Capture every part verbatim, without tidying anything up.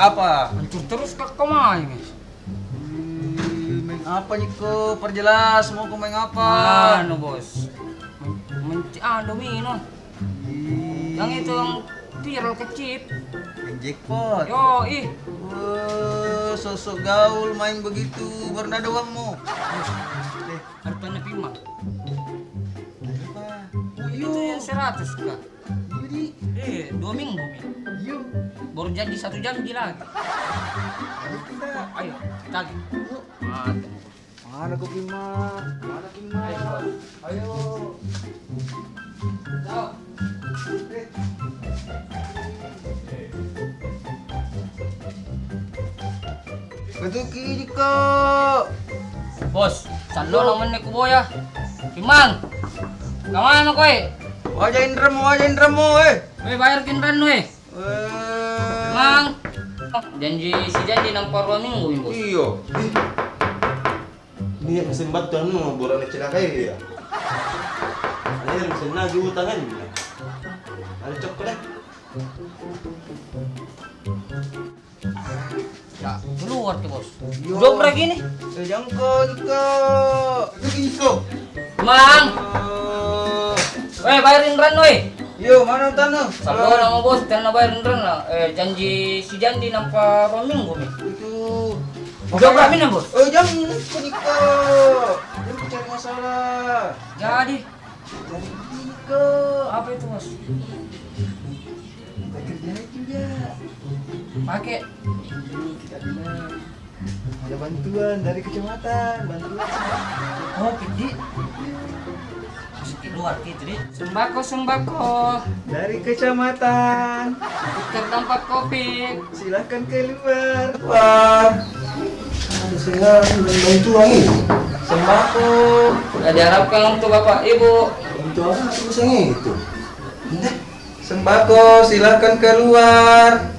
Apa? Hancur terus kak kau main, guys. Hmm, main apa ni ko? Perjelas, mau ko main apa? Anu, Bos. Men-, menci-, anu, domino. Ih. Yang itu yang viral kecil. Yang jackpot. Yo, ih. Wah, sosok gaul main begitu, baru nada uangmu. Eh, hartanya Pima. Apa? Itu yang seratus kah? Jadi? Eh, dua minggu mi. Iyo. Baru janji satu janji lagi. Ayo kita. Ayo, kita lagi. Yuk. Mantap. Mana ko Pima? Mana Pima? Ayo. Ayo. Ciao. Betul ki, Diko. Bos, sallo namanya ku boya. Kimang. Kamana ko, eh? Wajah Indra mo, wajah Indra mo, eh. Weh, bayar ki Indra nu, eh. Eh. Mang. Janji, si janji nampak dua minggu mi, Bos. Iyo. Ini mesin batu anu, borak na cilaka ya. Ini mesin na juta kan. Ada cok deh. Ya, keluar ki, Bos. Yo. Jok lagi ni. Eh, jangko juga. Lagi ko. Mang. Eh. Weh, bayar Indra nu, weh. Yo, mana tanah? Sallo nama Bos, tena bayar Indra nu. Eh, janji, si janji nampak dua minggu mi. Itu. Jok lagi ni, Bos. Eh, jangan, Niko. Jangan cari masalah. Jadi. Jadi, Niko. Apa itu, Bos? Kita kerjain juga. Pakai. Ini kita bilang ada bantuan dari kecamatan, bantuan sembako. Oh, gede. Masuk keluar gitu deh. Sembako, sembako. Dari kecamatan. Dokter tanpa covid. Silakan keluar. Wah. Ada saya bantuan ini. Sembako. Sudah diharapkan untuk Bapak Ibu. Untuk apa tulisannya itu? Sembako, silakan keluar.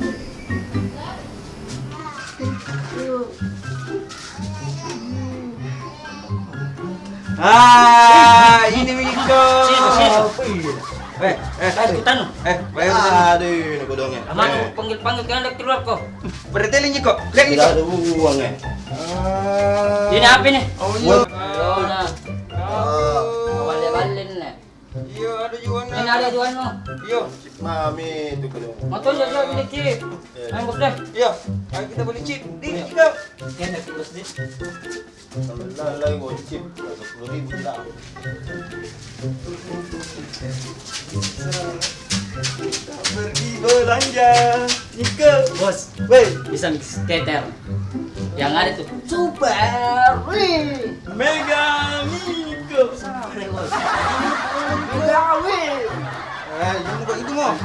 Ah, ini Miko. Sini, sini. Eh, eh, aduh, eh, bayar utang. Aduh, ini kodongnya. Aman, eh. Panggil-panggil kalian dari keluar ko. Berarti ini kok. Lihat ini kok. Tidak ada uang, eh. Ah. Ini apa ini? Oh, iya. Aduh, nah. Ah. Balik-balik nih. Iya, ada juga nih. Ini ada juga nih. Iya. Mami itu kalau. Motor juga beli chip. Iya. Ayo, Bos deh. Iya. Ayo kita beli chip. Di, iya. Kita. Kena sih, Bos deh. Kalau lalai gocip, sepuluh ribu tidak. Pergi belanja, Niko. Bos, weh, bisa mix teter. Yang ada tuh super, weh. Mega Niko. Salah, Bos. Mega, weh. Eh, itu mau, itu mau.